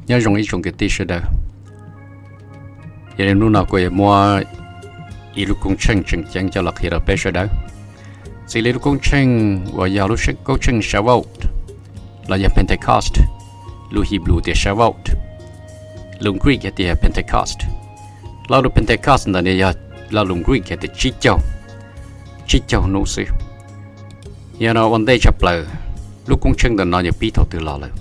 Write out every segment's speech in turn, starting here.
Nyob zoo ib tsoom kwv tij sawv daws. Yog li hnub no kuv yuav muab ib lub koob tsheej tseem ceeb coj los qhia rau peb sawv daws. Txij li lub koob tsheej uas yog lub koob tsheej Shavuot los yog Pentecost, lus Hebrew tias Shavuot, lus Greek hais tias Pentecost. Lo lus Pentecost ntawm no yog lo lus Greek hais tias tsib caug, tsib caug hnub xwb. Yog no ua ntej tshaj plaws, lub koob tsheej ntawm no yog pib thaum twg los lawm?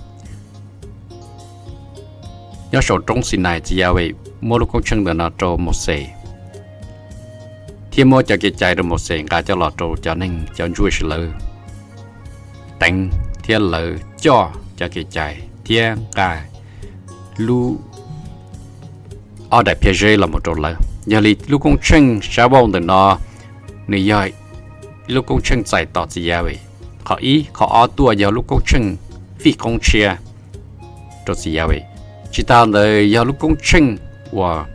Nyob saum roob Xinais txiv Yahweh muab lub koob tsheej ntawm no rau Mauxes, thiab muab cov kev cai rau Mauxes nqa coj los rau cov neeg cov Jewish lawv teev thiab lawv coj cov kev cai thiab nqa lub ob daim phiaj zeb los mus rau lawv. Yog li lub koob tsheej Shavuot ntawm no nws yog lub koob tsheej txais tos txiv Yahweh. Qhov ib, qhov ob tuaj yog lub koob tsheej fij qoob tshiab rau txiv Yahweh. Tsis tas ntawd yog lub koob tsheej uas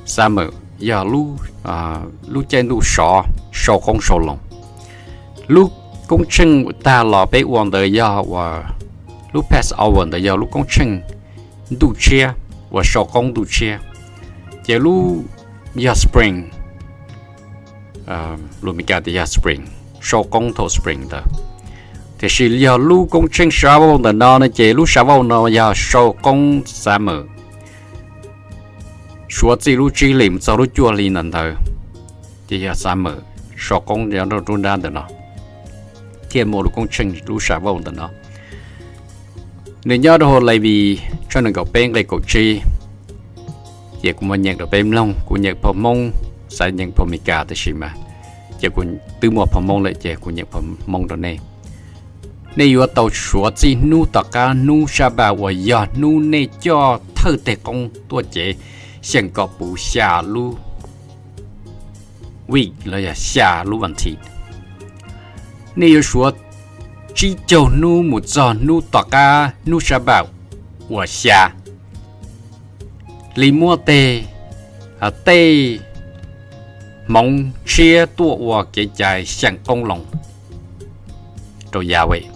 summer, yog lub caij ntuj sov, sau qoob sau loo. Lub koob tsheej tag los peb ua ntawd yog uas lub Passover ntawd yog lub koob tsheej ntuj tshiab uas sau qoob ntuj tshiab. Ces lub yog spring, lus Meskas tias yog spring, sau qoob thaum spring ntawd. Tiam sis yog lub koob tsheej Shavuot ntawm no no ces lub Shavuot no yog sau qoob summer, suav txij lub tsib hlis mus txog lub cuaj hli ntawd ntawd, ces yog summer, sau qoob nyob rau nruab nrab ntawm no, thiaj muaj lub koob tsheej lub Shavuot ntawm no. Nws nyob rau hauv Levis tshooj nees nkaum peb nqe kaum tsib. Ces kuv muab nyeem rau peb mloog, kuv nyeem phau Hmoob, xav nyeem phau Meskas tab sis mas ces kuv twb muaj phau Hmoob lawm ces kuv nyeem phau Hmoob rau nej. Nej yuav tau suav txij hnub tom qab hnub Shabbat uas yog hnub nej coj thawj teg qoob tuaj cev xyeem kom puv xya lub week los yog xya lub vas thiv. Nej yuav suav tsib caug hnub mus txog hnub tom qab hnub Shabbat uas xya li muab tej, tej hmoov tshiab tuaj ua kev cai xyeem qoob loo rau Yahweh.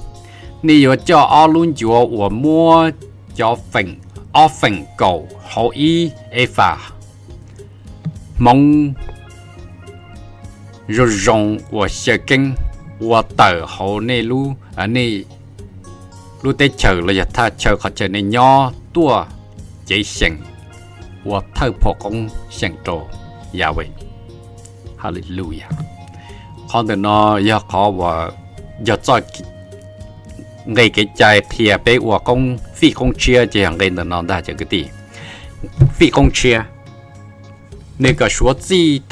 Nej yuav coj ob lub ncuav uas muab cov feem, ob feem kaum hauv ib efas hmoov zoo zoo uas xyaw keeb ua tawm hauv nej lub, nej lub teb chaws los yog thaj chaw qhov chaw nej nyob tuaj cev xyeem ua thawj phau qoob xyeem rau Yahweh. Hallelujah. Qhov ntawm no yog qhov uas yog txoj nqe kev cai qhia peb ua qoob fij qoob tshiab ces yog nqe ntawm no ntag cov kwv tij. Fij qoob tshiab, nws kom suav txij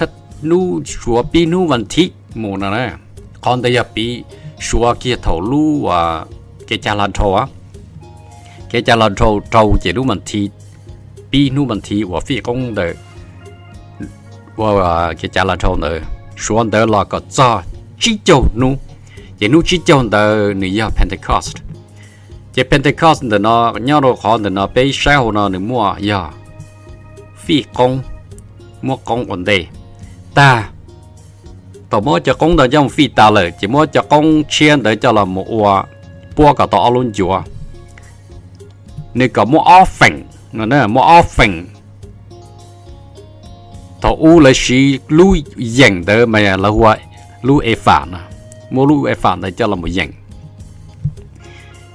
hnub, suav pib hnub vas thiv mus no na. Qhov ntawd yog piv suav kiag thaum lub kev cai hla dhau, kev cai hla dhau rau ces lub vas thiv, pib hnub vas thiv uas fij qoob ntawd, ua kev cai hla dhau ntawd, suav ntawd los kom txog tsib caug hnub, ces hnub tsib caug ntawd nws yog Pentecost. Ces Pentecost ntawm no, nyob rau qhov ntawm no peb saib hauv no nws muaj yog fij qoob, muab qoob ua ntej tag. Thaum muab cov qoob ntawd coj mus fij tas lawm ces muab cov qoob tshiab ntawd coj los mus ua, puab kom tau ob lub ncuav. Nws kom muaj ob feem, muaj ob feem. Thaum ub lawv siv lub yeem ntawd mas lawv hu ua lub efas no, muab lub efas ntawd coj los mus yeem.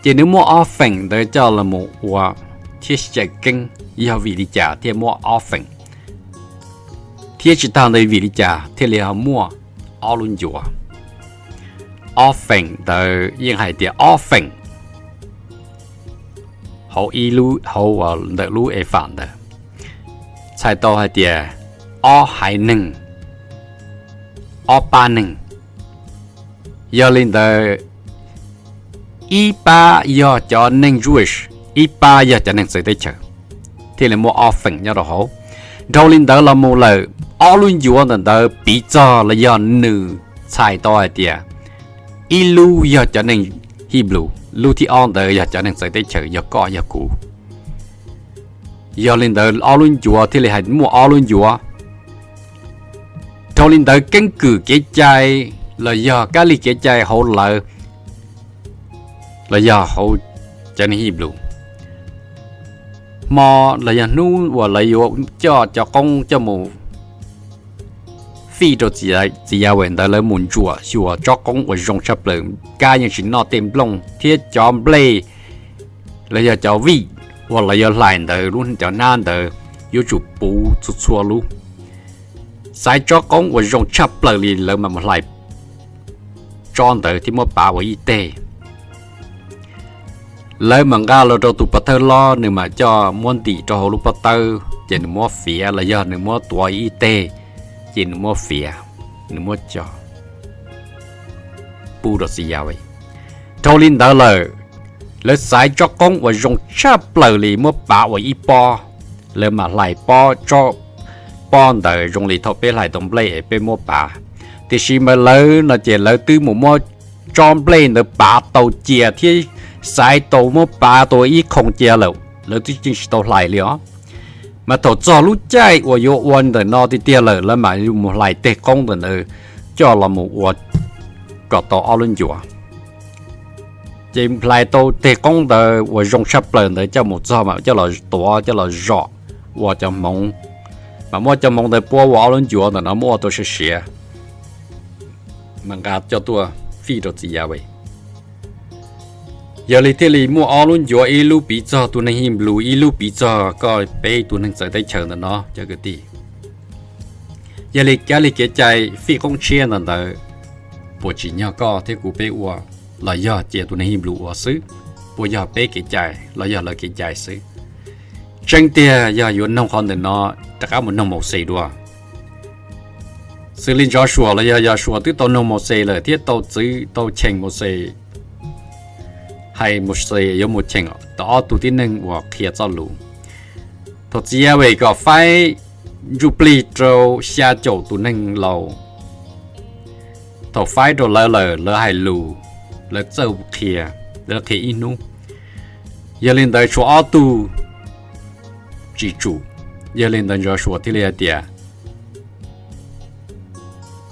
Ces nws muaj ob feem ntawd coj los mus ua thiab xyaw keeb, yog vim li cas thiaj muaj ob feem, thiab tsis tag ntawd vim li cas thiaj li ho muaj ob lub ncuav. Ob feem ntawd yeej hais tias ob feem hauv ib lub, hauv ntawm lub efas ntawd txhais tau hais tias ob haiv neeg, ob pab neeg. Yog li ntawd, ib pab yog cov neeg Jewish, ib pab yog cov neeg txawv teb chaws, thiaj li muaj ob feem nyob rau hauv. Dhau li ntawd los mus lawm, ob lub ncuav ntawm ntawd piv txog los yog nws txhais tau hais tias ib lub yog cov neeg Hibru, lub thib ob ntawd yog cov neeg txawv teb chaws, yog koj yog kuv. Yog li ntawd ob lub ncuav thiaj li hais muaj ob lub ncuav. Dhau li ntawd keeb kwm kev cai los yog kab lig kev cai hauv lawv los yog hauv cov neeg Hibru, hmo los yog hnub uas lawv yuav coj cov qoob coj mus fij rau txiv Yahweh ntawd, lawv mus ntsuam xyuas tsob qoob uas zoo tshaj plaws, kab yeej tsis noj tej nplooj thiab cov nplej los yog cov vij uas lawv yuav hlais ntawd, lub cov hnab ntawd yuav tsum puv txhua txhua lub. Xaiv tsob qoob uas zoo tshaj plaws li lawv mam mus hlais tsob ntawd thiab muab pav ua ib teg. Lawv mam nqa los rau tus pov thawj hlob, nws mam coj muab ntim rau hauv lub pob tawb, ces nws muab fiav los yog nws muab tuav ib teg, ces nws muab fiav, nws muab coj pub rau txiv Yahweh. Dhau li ntawd lawm, lawv xaiv tsob qoob uas zoo tshaj plaws li muab pav ua ib pob, lawv mam hlais pob, tsob pob ntawd zoo li thaum peb hlais tau nplej es peb muab pav. Tiam sis mas lawv no ces lawv twb mus muab tsob nplej ntawd pav tau cia thiab xaiv tau muab pav tau ib qho cia lawm, lawv twb yeej tsis tau hlais li os. Mas thaum txog lub caij uas yuav ua ntawm no tiag tiag lawm, lawv mam mus hlais teg qoob ntawm ntawd coj los mus ua kom tau ob lub ncuav. Ces hlais tau teg qoob ntawd uas zoo tshaj plaws ntawd coj mus txog mas coj los tuav coj los zom ua cov hmoov, mas muab cov hmoov ntawd puab ua ob lub ncuav ntawm no, muab ua tau siav siav, mas nqa coj tuaj fij rau txiv Yahweh. Yog li thiaj li muaj ob lub ncuav, ib lub piv txog tus neeg Hibru, ib lub piv txog koj peb tus neeg txawv teb chaws ntawm no cov kwv tij. Yog li kab li kev cai fij qoob tshiab ntawm ntawd puas tsim nyog koj thiab kuv peb ua, los yog cia tus neeg Hibru ua xwb? Puas yog peb kev cai los yog lawv kev cai xwb? Tseeb tiag yog yuav noog qhov ntawm no, rov qab mus noog Mauxes dua. Xws li Joshua los yog Joshua twb tau noog Mauxes lawm thiab tau txwv tau cheem Mauxes, hais Mauxes yuav mus cheem tau ob tug tib neeg uas qhia txoj lus. Thaum txiv Yahweh kom faib ntsuj plig rau xya caum tus neeg laus, thaum faib rau lawv lawm lawv hais lus, lawv txawj qhia, lawv qhia ib hnub. Yog li ntawd tshuav ob tug tsis tsum, yog li ntawd Joshua thiaj li hais tias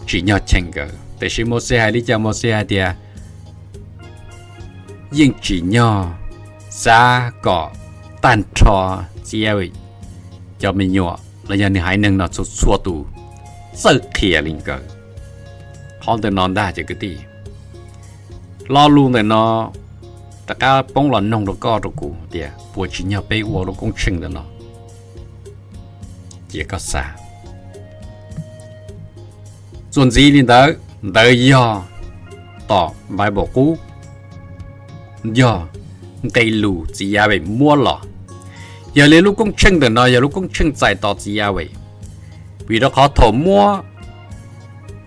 tsim nyog cheem nkawd. Tiam sis Mauxes hais li cas? Mauxes hais tias yeej tsim nyog xav kom tag nrho txiv Yahweh cov me nyuam los yog nws haiv neeg no txhua txhua tus txawj qhia li nkawd. Qhov ntawm no ntag cov kwv tij, lo lus ntawm no rov qab poob los noog rau koj rau kuv tias puas tsim nyog peb ua lub koob tsheej ntawm no? Cia koj xav. Txuas ntxiv li ntawd, ntawd yog tom Bible qub, yog nqe lus txiv Yahweh muab los. Yog li lub koob tsheej ntawm no yog lub koob tsheej txais tos txiv Yahweh, vim rau qhov thaum muab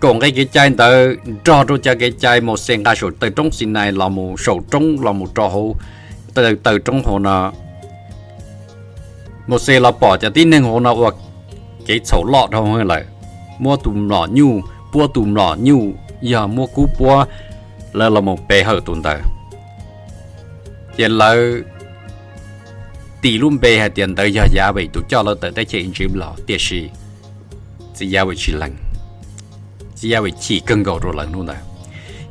kaum nqe kev cai ntawd nrog rau cov kev cai Mauxes nqa saum taw roob Xinais los mus saum roob los mus rau hauv taw roob hauv no, Mauxes los pom cov tib neeg hauv no ua kev txhaum loj dhau lawm, muab tus mlom nyuj puab tus mlom nyuj, yog muab kub puab, lawv los mus pe hawm tus ntawd. Ces lawv tis lub npe hais tias ntawd yog Yahweh tus coj lawv tawm teb chaws Iziv los, tiam sis txiv Yahweh tsis lees, txiv Yahweh chim kawg nkaus rau lawv hnub ntawd.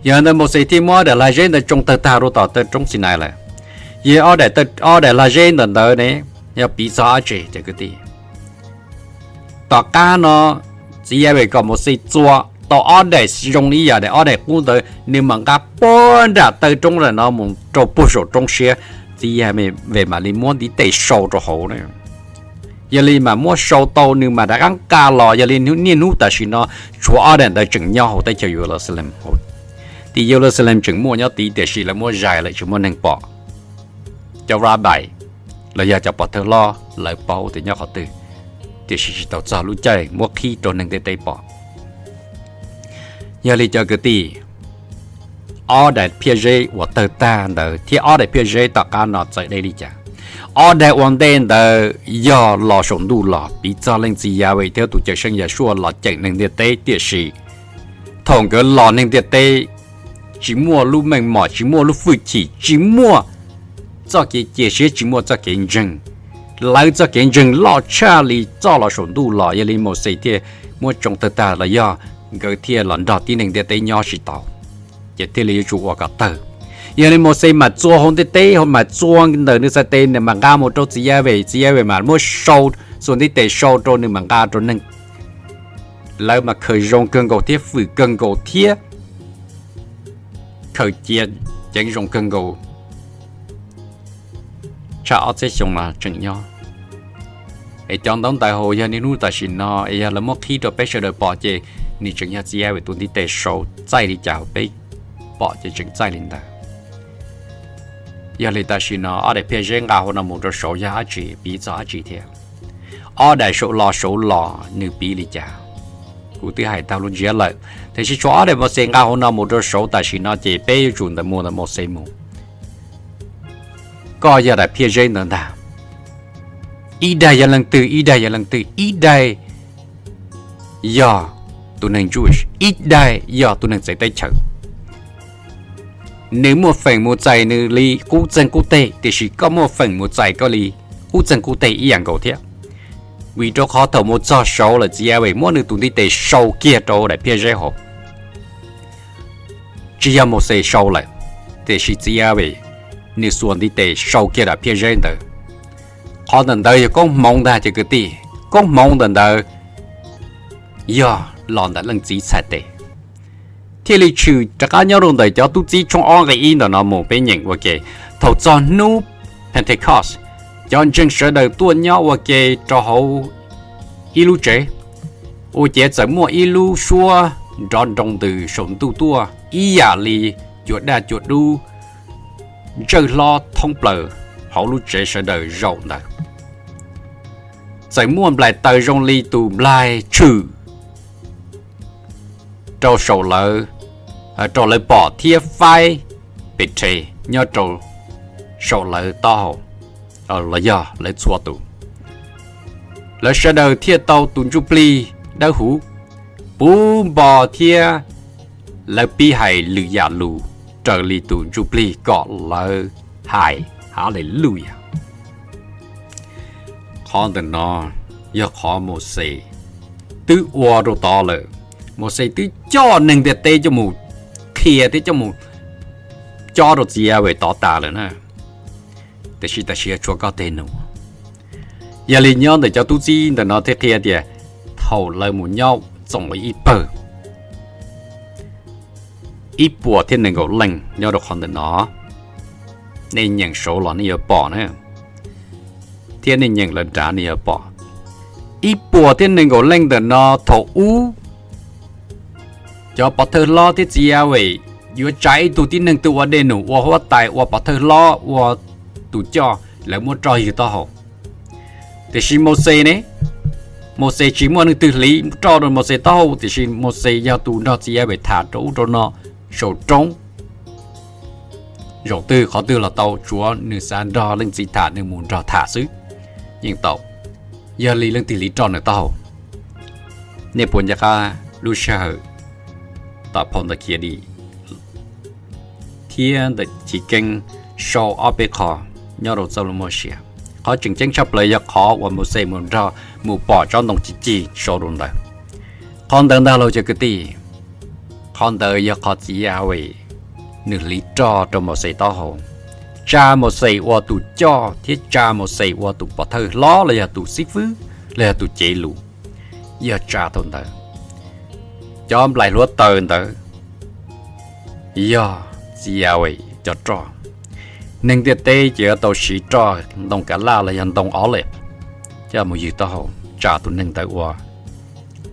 Yog ntawd Mauxes thiaj muab ob daim lag zeb ntawd tsoo tawg tag rau tom taw roob Xinais lawm. Yog ob daim lag zeb ntawm ntawd ne, yog piv txog dab tsi cov kwv tij? Tom qab no txiv Yahweh kom Mauxes txua tau ob daim zoo ib yam daim ob daim qub ntawd, nws mam nqa puag nram taw roob ntawm no mus rau puag saum roob siab, txiv Yahweh mam li muab ntiv tes sau rau hauv. Yog li mas muab sau tau nws mam rov qab nqa los, yog li niaj hnub tam sim no tshuav ob daim ntawd tseem nyob hauv teb chaws Yeluxalees. Tim Yeluxalees tseem muaj nyob tid tiam sis lawv muab zais lawm tsis muaj neeg pom. Cov rabbi los yog cov pov thawj hlob lawv paub tias nyob qhov twg, tiam sis tsis tau txog lub caij muab qhib rau neeg ntiaj teb pom. Yog li cov kwv tij, ob daim phiaj zeb uas tawg tag ntawd thiab ob daim phiaj zeb tom qab no txawm deb li cas? Ob daim ua ntej ntawd yog los saum ntuj los piv txog leej txiv Yahweh thiab tus Cawmseej Yeshua los ceem neeg ntiaj teb, tiam sis thaum nkawd los neeg ntiaj teb tsis muaj lub meej mom, tsis muaj lub hwj chim, tsis muaj txoj kev cia siab, tsis muaj txoj kev ntseeg. Lawv txoj kev ntseeg loj tshaj li txoj los saum ntuj los, yog li Mauxes thiaj muab tsoo tawg tag los yog nkawd thiaj los nrog tib neeg ntiaj teb nyob tsis tau, ces thiaj li yuav tsum ua kom tawg. Yog li Mauxes mas txua hauv ntiaj teb, mas txua ntawm nws txhais tes mas nqa mus rau txiv Yahweh, txiv Yahweh mas muab sau, txua ntiv tes sau rau nws mas nqa rau neeg. Lawv mas khaws zoo kawg nkaus thiab fwm kawg nkaus thiab khaws cia ceev zoo kawg nkaus tshaj ob txhiab xyoo no tseem nyob. Es cov ntaub ntawv hauv yog niaj hnub tam sim no es yog lawv muab qhib rau peb sawv daws pom ces nws tseem yog txiv Yahweh tus ntiv tes sau txaij li cas hauv peb pom ces tseem txaij li ntawd. Yog li tam sim no ob daim phiaj zeb nqa hauv no mus rau saud yog dab tsi, piv txog dab tsi thiab? Ob daim saum los saud los nws piv li cas? Kuv twb hais tag lub ntsiab lawm, tiam sis tshuav ob daim Mauxes nqa hauv no mus rau saud tam sim no ces peb yuav tsum ntawm mus ntawm Mauxes mus. Koj yog daim phiaj zeb ntawd ntag. Ib daim yog leej twg, ib daim yog leej twg, ib daim yog tus neeg Jewish, ib daim yog tus neeg txawv teb chaws. Nws muaj feem mus txais nws li qub txeeg qub teg, tiam sis koj muaj feem mus txais koj li qub txeeg qub teg ib yam nkaus thiab. Vim rau qhov thaum mus txog saud lawm txiv Yahweh muab nws tus ntiv tes sau kiag rau daim phiaj zeb hauv. Tsis yog Mauxes sau lawm, tiam sis txiv Yahweh nws xuas ntiv tes sau kiag daim phiaj zeb ntawd. Qhov ntawm ntawd yog koob hmoov ntag cov kwv tij, koob hmoov ntawm ntawd yog los ntawm leej txiv txhais tes. Thiaj li tshwm rov qab nyob rau ntawm cov tub txib tshooj ob nqe ib ntawm no mus peb nyeem ua ke. Thaum txog hnub Pentecost, cov ntseeg sawv daws tuaj nyob ua ke rau hauv ib lub tsev, ua ciav txawm muaj ib lub suab nrov nroo ntws saum ntuj tuaj ib yam li cua daj cua dub ntsawj hlob thoob plaws hauv lub tsev sawv daws zaum ntawd. Txawm muaj nplaim taws zoo li tus nplaig tshwm rau saum lawv, rau lawv pom thiab faib pes rhe nyob rau saum lawv taub hau, los yog lawv txhua tus. Lawv sawv daws thiaj tau tus ntsuj plig dawb huv puv npo thiab lawv pib hais lwm yam lus raws li tus ntsuj plig kom lawv hais Haleluyas. Qhov ntawm no yog qhov Mauxes twb ua rau tod lawm. Mauxes twb coj neeg ntiaj teb coj mus qhia thiab coj mus cob rau txiv Yahweh tod tas lawm na. Tiam sis tam sim tshuav koj tej nus. Yog li nyob ntawm cov tub txib ntawm no thiaj qhia tias thaum lawv mus nyob txoom ib pawg, ib puas thiab nees nkaum leej nyob rau qhov ntawm no. Nej nyeem saud los nej yuav pom na, thiab nej nyeem lawv nrad nej yuav pom. Ib puas thiab nees nkaum leej ntawm no thaum ub cov pov thawj hlob thiab txiv Yahweh yuav tsa ib tug tib neeg twg ua dej num, ua huab tais, ua pov thawj hlob, ua tus coj, lawv muab roj ywg taub hau. Tiam sis Mauxes ne, Mauxes tsis muaj neeg twg hliv roj rau Mauxes taub hau, tiam sis Mauxes yog tus nrog txiv Yahweh tham rau ub rau no saum roob. Zaum twg qhov twg los tau, tsuav nws xav nrog leej txiv tham nws mus nrog tham xwb, yeej tau. Yog li leej twg hliv roj nws taub hau? Nej puas nco qab lub sij hawm tom phau ntawv Khiav Dim thiab ntawm Chiv Keeb sau ob peb qho nyob rau txoj lus muaj sia? Qhov tseem ceeb tshaj plaws yog qhov uas Mauxes mus nrog mus pom tsob ntoo cig cig sau rau ntawd. Qhov ntawd ntag lauj cov kwv tij, qhov ntawd yog qhov txiv Yahweh nws hliv roj rau Mauxes taub hau, tsa Mauxes ua tus coj thiab tsa Mauxes ua tus pov thawj hlob los yog tus xib fwb los yog tus cev lus, yog tsa thaum ntawd. Cov nplaim hluav taws ntawd yog txiv Yahweh cov roj. Neeg ntiaj teb ces yuav tau siv roj ntoo kav laj los yog ntoo olive coj mus ywg taub hau tsa tus neeg ntawd ua,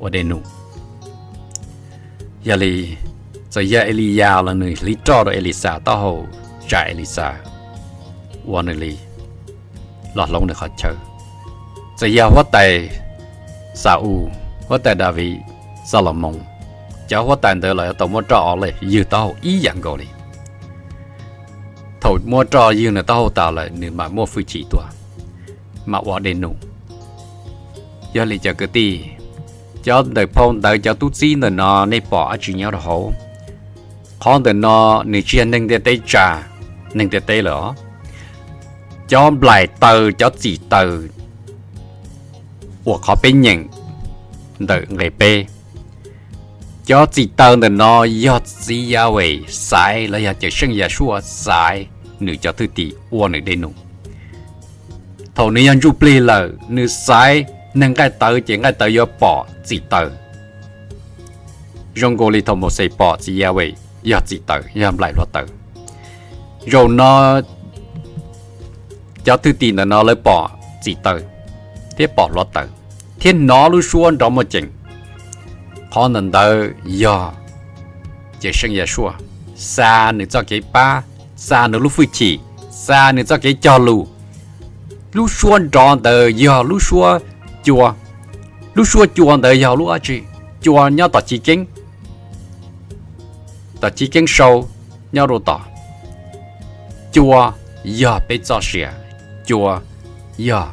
ua dej num. Yog li, txawm yog Eliyas los nws hliv roj rau Elixas taub hau, tsa Elixas ua nws li, los hloov nws qhov chaw. Txawm yog huab tais Xa-ules, huab tais Daviv, Xalumoos, cov huab tais ntawd los yuav tau muab roj olive ywg taub hau ib yam nkaus li. Thaum muab roj ywg nws taub hau tas lawm nws mam muaj hwj chim tuaj, mam ua dej num. Yog li cov kwv tij, cov ntawm phau ntawv cov tub txib ntawm no nej pom dab tsi nyob rau hauv? Qhov ntawm no nws tsis yog neeg ntiaj teb tsa, neeg ntiaj teb lawm os. Cov nplaim taws, cov txim taws uas qhov peb nyeem ntawm nqe peb, Cov txim taws ntawm no yog txiv Yahweh xaiv los yog Cawm Seej Yahshua xaiv nws cov thwj tim ua nws dej num. Thaum nws yog ntsuj plig lawm, nws xaiv neeg nqaij tawv ces nqaij tawv yuav pom txim taws. Zoo nkaus li thaum Mauxes pom txiv Yahweh yog txim taws, yog nplaim hluav taws. Zaum no cov thwj tim ntawm no lawv pom txim taws thiab pom hluav taws thiab hnov lub suab nrov muaj ceem. Qhov ntawm ntawd yog Cawm Seej Yahshua xa nws txoj kev pab, xa nws lub hwj chim, xa nws txoj kev cog lus. Lub suab nrov ntawd yog lub suab cua. Lub suab cua ntawd yog lub dab tsi? Cua nyob tom chiv keeb, tom chiv keeb sau nyob rau tom. Cua yog peb txoj sia, cua yog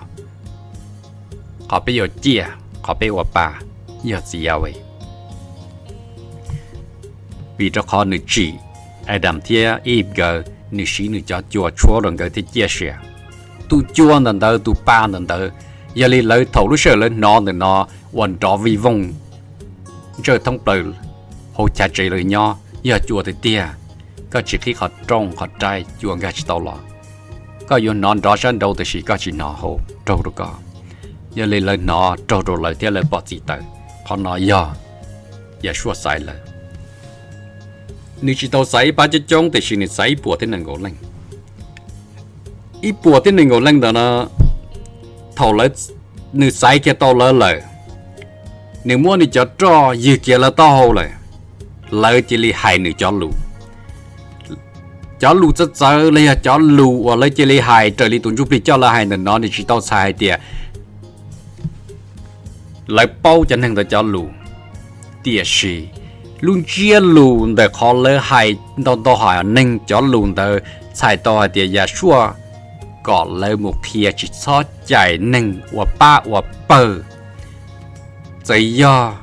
qhov peb yuav ciaj, qhov peb ua pa, yog txiv Yahweh. Vim rau qhov nws tsim Adam thiab Eve nkawd, nws siv nws cov cua tshuab rau nkawd thiab ciaj sia. Tus cua ntawm ntawd, tus pa ntawm ntawd, yog li lawv thaum lub sij hawm lawv hnov ntawm no uas nrov vij vooj ntsawj thoob plaws hauv chav tsev lawv nyob, yog cua tiag tiag, koj tsis qhib qhov rooj qhov rai cua nkag tsis tau los. Koj yuav hnov nrov sab nraud tiam sis koj tsis hnov hauv, raug rau koj. Yog li lawv hnov raug rau lawv thiab lawv pom txim taws. Qhov no yog Yahshua xaiv lawv. Nws tsis tau xaiv ib pab coob coob tiam sis nws xaiv ib puas thiab nees nkaum leej. Ib puas thiab nees nkaum leej ntawd no, thaum lawv, nws xaiv kiag tau lawv lawm, nws muab nws cov roj ywg kiag lawv taub hau lawm, lawv cia li hais nws cov lus. Cov lus txawv txawv los yog cov lus uas lawv cia li hais raws li tus ntsuj plig coj lawv hais ntawm no, nws tsis tau txhais hais tias lawv paub cov neeg ntawd cov lus. Tiam sis lub ntsiab lus ntawm qhov lawv hais ntau ntau hom neeg cov lus ntawd txhais tau hais tias Yahshua kom lawv mus qhia tsis txhob cais neeg ua pab ua pawg. Txawm yog,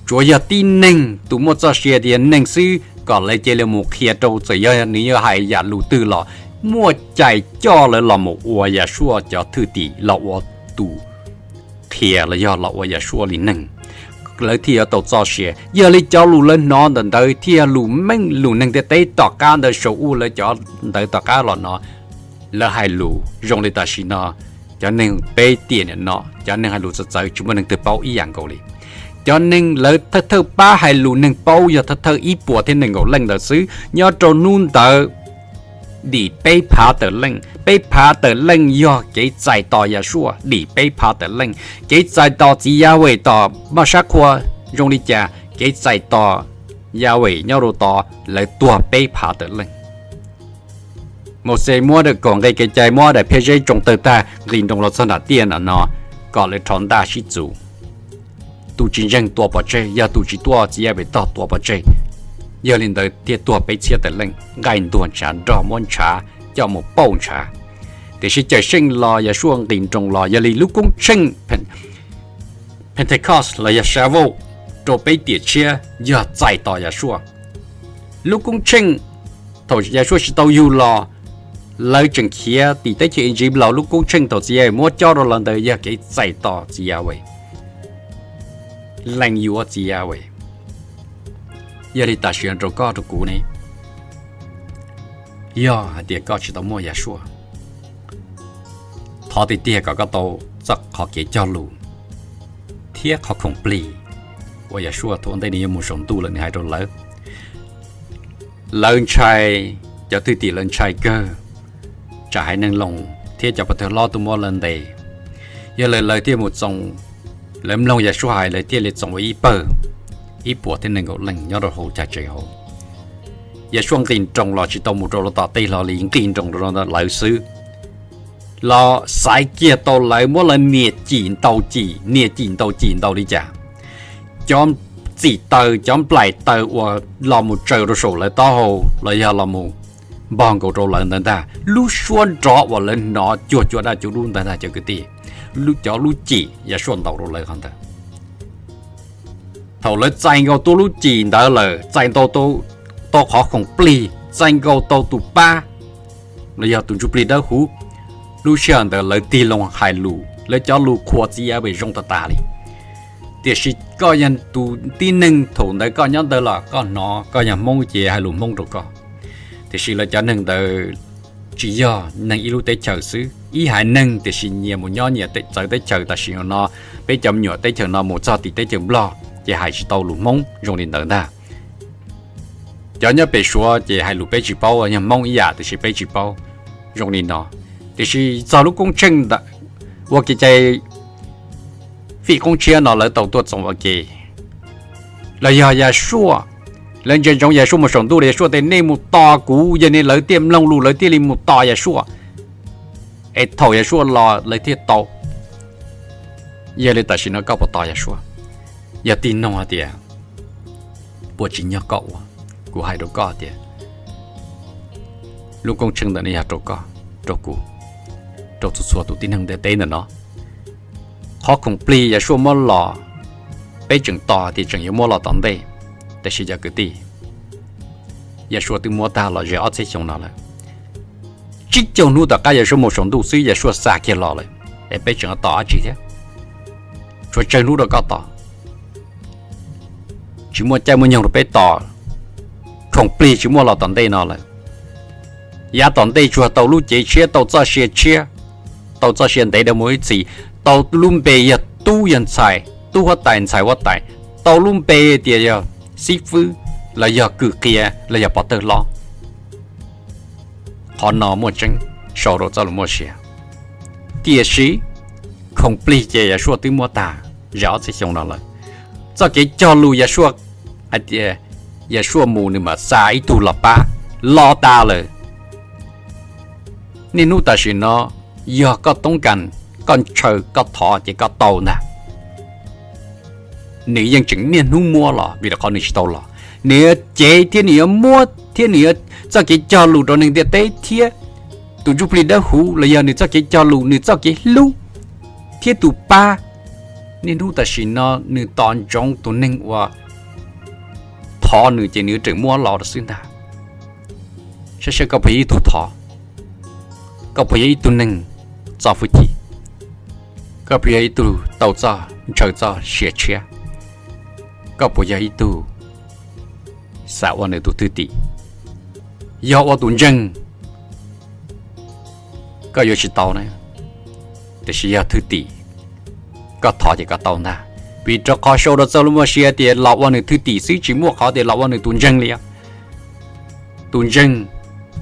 tsuav yog tib neeg tus muaj txoj sia tias yog neeg xwb kom lawv cia li mus qhia rau, txawm yog nws yuav hais yam lus twg los muaj cai coj lawv los mus ua Yahshua cov thwj tim, los ua tus qhia los yog los ua Yahshua li neeg, lawv thiaj yuav tau txoj sia. Yog li cov lus lawv hnov ntawm ntawd thiaj yog lus meej lus neeg ntiaj teb tom qab ntawd, sau uj lawv cov ntawd tom qab los no, lawv hais lus zoo li tam sim no. Cov neeg peb tiam niam no, cov neeg hais lus txawv txawv tsis muaj neeg twg paub ib yam nkaus li. Cov neeg lawv thawj thawj pab hais lus neeg paub yog thawj thawj ib puas thiab nees nkaum leej ntawd xwb. Nyob rau hnub ntawd, dim peb phav tawm leej. Peb phav tawm leej yog kev txais tos Yahshua, dim peb phav tawm leej. Kev txais tos txiv Yahweh tom moj sab qhua zoo li cas, kev txais tos Yahweh nyob rau tod lawv tuag peb phav tawm leej. Mauxes muab daim kaum nqe kev cai, muab daim phiaj zeb tsoo tawg tag, nqis nroos los txog nram tiaj no no, kom lawv rho ntaj sib txuas. Tus tsis ntseeg tua pov tseg, yog tus tsis tuaj txiv Yahweh tog tua pov tseg. Yog li ntawd thiaj tuag peb txhiab tawm leej, nqaij ntuag ntshav nrog muab ntshav coj mus pauj ntshav. Tiam sis Cawm Seej los Yahshua nqis nroos los, yog li lub koob tsheej Pentecost los yog Shavuot rau peb tiam tshiab yog txais tos Yahshua. Lub koob tsheej thaum Yahshua tsis tau yug los, lawv tseem khiav tim teb chaws Iziv los, lub koob tsheej thaum txiv Yahweh muab cob rau lawv ntawd yog kev txais tos txiv Yahweh, lees yuav txiv Yahweh. Yog li tam sim no rau koj rau kuv ne, yog hais tias koj tsis tau muaj Yahshua, thov tiag tiag kom koj tau txoj qhov kev cog lus thiab qhov khoom plig uas Yahshua thaum ntej nws yuav mus saum ntuj lawm nws hais rau lawv. Lawv ntshai, cov thwj tim lawv ntshai kawg, tsam haiv neeg Loos thiab cov pov thawj hlob tuaj muab lawv ntes. Yog li lawv thiaj mus txoos, lawv mloog Yahshua hais lawv thiaj li txoos ua ib pawg, ib puas thiab nees nkaum leej nyob rau hauv cag tsev hauv. Yahshua nqis nroos los tsis tau mus rau lawv tom tej hlo li, nqis nroos rau lawv xwb. Los xaiv kiag tau lawv, muab lawv nias cim ntaus cim, nias cim ntaus cim ntaus li cas. Cov txim taws, cov nplaim taws uas los mus tsaws rau saum lawv taub hau los yog los mus npog nkaus rau lawv ntawd ntag, lub suab nrov uas lawv hnov cuag cua daj cua dub ntawd ntag cov kwv tij, cov lub cim Yahshua ntaus rau lawv qhov ntawd. Thaum lawv txais nkaus tau lub cim ntawd lawm, txais nkaus tau qhov khoom plig, txais nkaus tau tus pab los yog tus ntsuj plig dawb huv, lub sij hawm ntawd lawv tig loo hais lus, lawv cov lus qhuas txiv Yahweh zoo tas tas li. Tiam sis koj yog tus tib neeg thaum ntawd koj nyob ntawd los koj hnov koj yog Hmoob ces hais lus Hmoob rau koj. Tiam sis lawv cov neeg ntawd tsis yog neeg ib lub teb chaws xwb, ib haiv neeg tiam sis nyias mus nyob nyias txawv teb chaws. Tam sim no peb cov me nyuam teb chaws no mus txog tim teb chaws Nplog ces hais tsis tau lus Hmoob zoo li ntawd ntag. Cov nyob pem Suav ces hais lus peb tsis paub, yog Hmoob ib yam tiam sis peb tsis paub zoo li no. Tiam sis txog lub koob tsheej ua kev cai fij qoob tshiab no lawv tau tuaj txoos ua ke. Los yog Yasuaj, lawv ntsia ntsoov Yasuaj mus saum ntuj los Yasuaj tias nej mus tos kuv, yog li lawv thiaj mloog lus lawv thiaj li mus tos Yasuaj es thaum Yasuaj los lawv thiaj tau. Yog li tam sim no koj puas tos Yasuaj? Yog tib nug hais tias puas tsim nyog koj ua, kuv hais rau koj tias lub koob tsheej ntawm no yog rau koj, rau kuv, rau txhua txhua tus tib neeg ntiaj teb ntawm no. Qhov khoom plig Yasuaj muab los, peb tseem tos tias tseem yuav muab los tom ntej, tiam sis cov kwv tij, Yasuaj twb muab tag los ze ob txhiab xyoo no lawm. Tsib caug hnub tom qab Yasuaj mus saum ntuj xwb Yasuaj xa kiag los lawm, es peb tseem tos dab tsi thiab? Tshuav tsawg hnub rau koj tos? Tsis muaj caij muaj nyoog rau peb tos, khoom plig tsis muaj los tom ntej no lawm. Yav tom ntej tsuas tau lub cev tshiab, tau txoj sia tshiab, tau txoj sia ntev dhau mus ib txhis, tau lub npe yog tub yog ntxhais, tub huab tais ntxhais huab tais, tau lub npe tias yog xib fwb los yog kws qia los yog pov thawj hlob. Qhov no muaj tseeb sau rau txoj lus muaj sia. Tiam sis khoom plig ces Yasuaj twb muab tag ze ob txhiab xyoo no lawm. Txoj kev cog lus Yasuaj hais tias Yasuaj mus nws mam xa ib tug los pab, los tas lawm. Niaj hnub tam sim no yog koj toob kas, koj ntshaw koj thov ces koj tau ntag. Nws yeej tseem niaj hnub muab los vim rau qhov nws tsis tau los. Nws yuav cev thiab nws yuav muab thiab nws yuav txoj kev cog lus rau neeg ntiaj teb thiab tus ntsuj plig dawb huv los yog nws txoj kev cog lus, nws txoj kev hlub thiab tus pab. Niaj hnub tam sim no nws tos ntsoov tus neeg uas thov nws ces nws tseem muab los rau xwb ntag. Saib seb koj puas yog ib tug thov, koj puas yog ib tug neeg txo hwj chim, koj puas yog ib tug tau txoj ntshaw txoj sia tshiab, koj puas yog ib tug xav ua nws tus thwj tim. Yog ua tus ntseeg koj yuav tsis tau na, tiam sis yog thwj tim koj thov ces koj tau ntag. Vim rau qhov sau rau txoj lus muaj sia tias los ua nws thwj tim xwb, tsis muaj qhov tias los ua nws tus ntseeg li os. Tus ntseeg,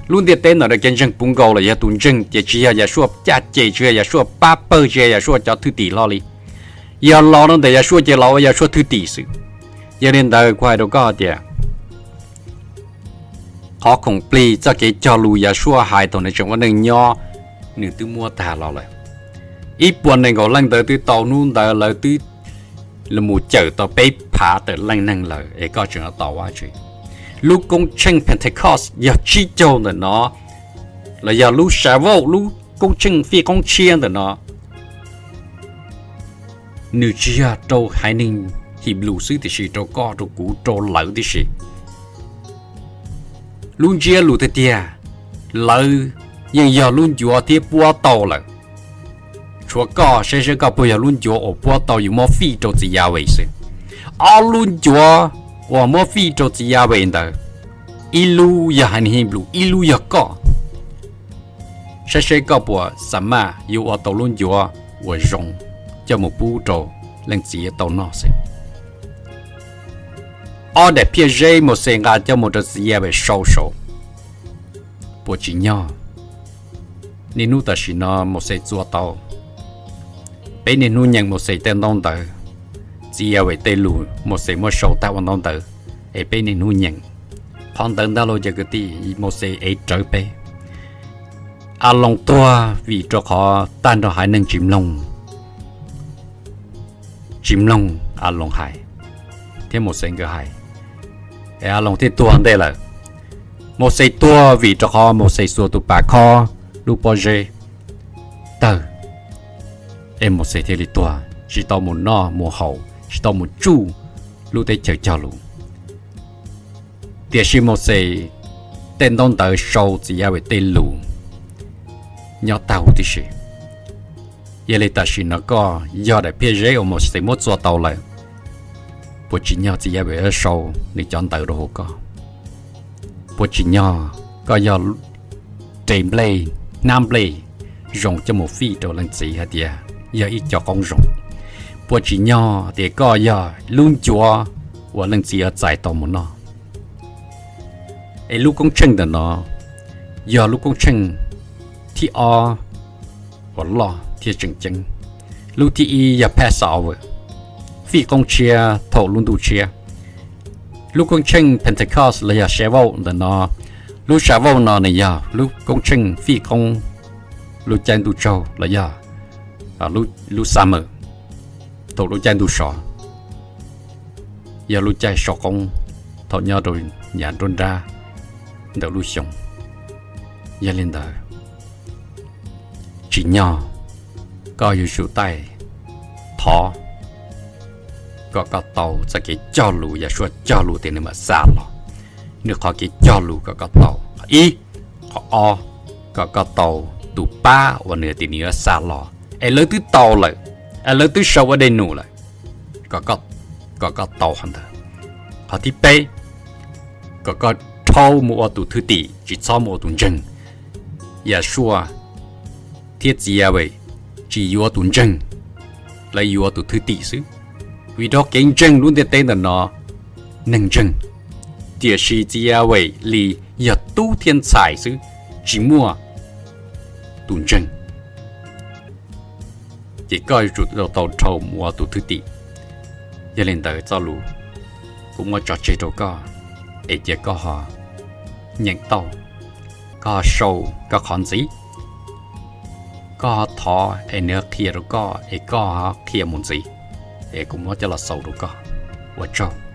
lub ntiaj teb ntawm no kev ntseeg puv nkaus los yog tus ntseeg ces tsis yog Yasuaj caj ces, tsis yog Yasuaj pab pawg, tsis yog Yasuaj cov thwj tim hlo li. Yog los rau ntawm Yasuaj ces los ua Yasuaj thwj tim xwb. Yog li ntawd kuv hais rau koj tias qhov khoom plig txoj kev cog lus Yasuaj hais thaum nws tseem ua neej nyob, nws twb muab tag los lawm. Ib puas nees nkaum leej ntawd twb tau hnub ntawd lawv twb mus cawm tau peb phav tawm leej neeg lawm es koj tseem tos ua tsi? Lub koob tsheej Pentecost yog tsib caug ntawm no, los yog lub Shavuot, lub koob tsheej fij qoob tshiab ntawm no, nws tsis yog rau haiv neeg Hibru xwb tiam sis rau koj rau kuv rau lawv tib si. Lub ntsiab lus tiag tiag, lawv yeej yog lub ncuav thiab puab tau lawm. Tshuav koj, saib seb koj puas yog lub ncuav uas puab tau yus muab fij rau txiv Yahweh xwb. Ob lub ncuav uas muab fij rau txiv Yahweh ntawd, ib lub yog haiv neeg Hibru, ib lub yog koj. Saib seb koj puas xa maj yuav ua tau lub ncuav uas zoo coj mus pub rau leej txiv tau noj xwb. Ob daim phiaj zeb Mauxes nqa coj mus rau txiv Yahweh sau saud, puas tsim nyog? Niaj hnub tam sim no Mauxes txua tau, peb niaj hnub nyeem Mauxes tej ntaub ntawv, txiv Yahweh tej lus Mauxes muab sau tag ua ntaub ntawv, es peb niaj hnub nyeem. Qhov ntawd ntag lauj cov kwv tij, Mauxes ev rawv peb. Aloos tuag vim rau qhov tag nrho haiv neeg tsis mloog, tsis mloog Aloos hais thiab Mauxes nkawd hais, es Aloos thiaj tuag ntej lawm. Mauxes tuag vim rau qhov Mauxes xuas tus pas khob lub pob zeb tawg, es Mauxes thiaj li tuag, tsis tau mus noj mus haus, tsis tau mus tsuj lub teb chaws cog lus. Tiam sis Mauxes tej ntaub ntawv sau txiv Yahweh tej lus nyob tag huv tib si. Yog li tam sim no koj yog daim phiaj zeb uas Mauxes muab txua tau lawm, Puas tsim nyog txiv Yaj Vem yuav sau nws cov ntawv rau hauv koj? Puas tsim nyog koj yog re nplej, hnab nplej zoo coj mus fij rau leej txiv hais tias yog ib co qoob zoo? Puas tsim nyog tias koj yog lub ncuav uas leej txiv yuav txais tau mus noj? Es lub koob tsheej ntawm no yog lub koob tsheej thib ob uas loj thiab tseem ceeb. Lub thib ib yog Passover, fij qoob tshiab thaum lub ntuj tshiab. Lub koob tsheej Pentecost los yog Shavuot ntawm no, lub Shavuot no nws yog lub koob tsheej fij qoob lub caij ntuj tsaug los yog lub summer, thaum lub caij ntuj sov, yog lub caij sau qoob thaum nyob rau yav nruab nrab ntawm lub xyoo. Yog li ntawd, tsim nyog koj yuav tsum taij thov kom koj tau txoj kev cog lus, Yahshua cog lus tias nws mam xa los. Nws qhov kev cog lus kom koj tau, ib, qhov ob, kom koj tau tus pab uas nws tias nws yuav xa los es lawv twb tau lawm, es lawv twb sau ua dej num lawm, kom koj tau qhov ntawd. Qhov thib peb, kom koj dhau mus ua tus thwj tim, tsis txhob mus ua tus ntseeg. Yahshua thiab txiv Yaj Vem tsis yuav tus ntseeg, lawv yuav tus thwj tim xwb. Vim rau kev ntseeg lub ntiaj teb ntawm no, neeg ntseeg, tiam sis txiv Yaj Vem li yog tub thiab ntxhais xwb, tsis muaj tus ntseeg. Ces koj yuav tsum tau dhau mus ua tus thwj tim. Yog li ntawd txoj lus kuv muab tso tseg rau koj, es cia koj ho nyeem tau, koj ho sau koj qhov ntxiv, koj ho thov es nws qhia rau koj es koj ho qhia mus ntxiv, es kuv muab coj los xaus rau koj. Ua tsaug.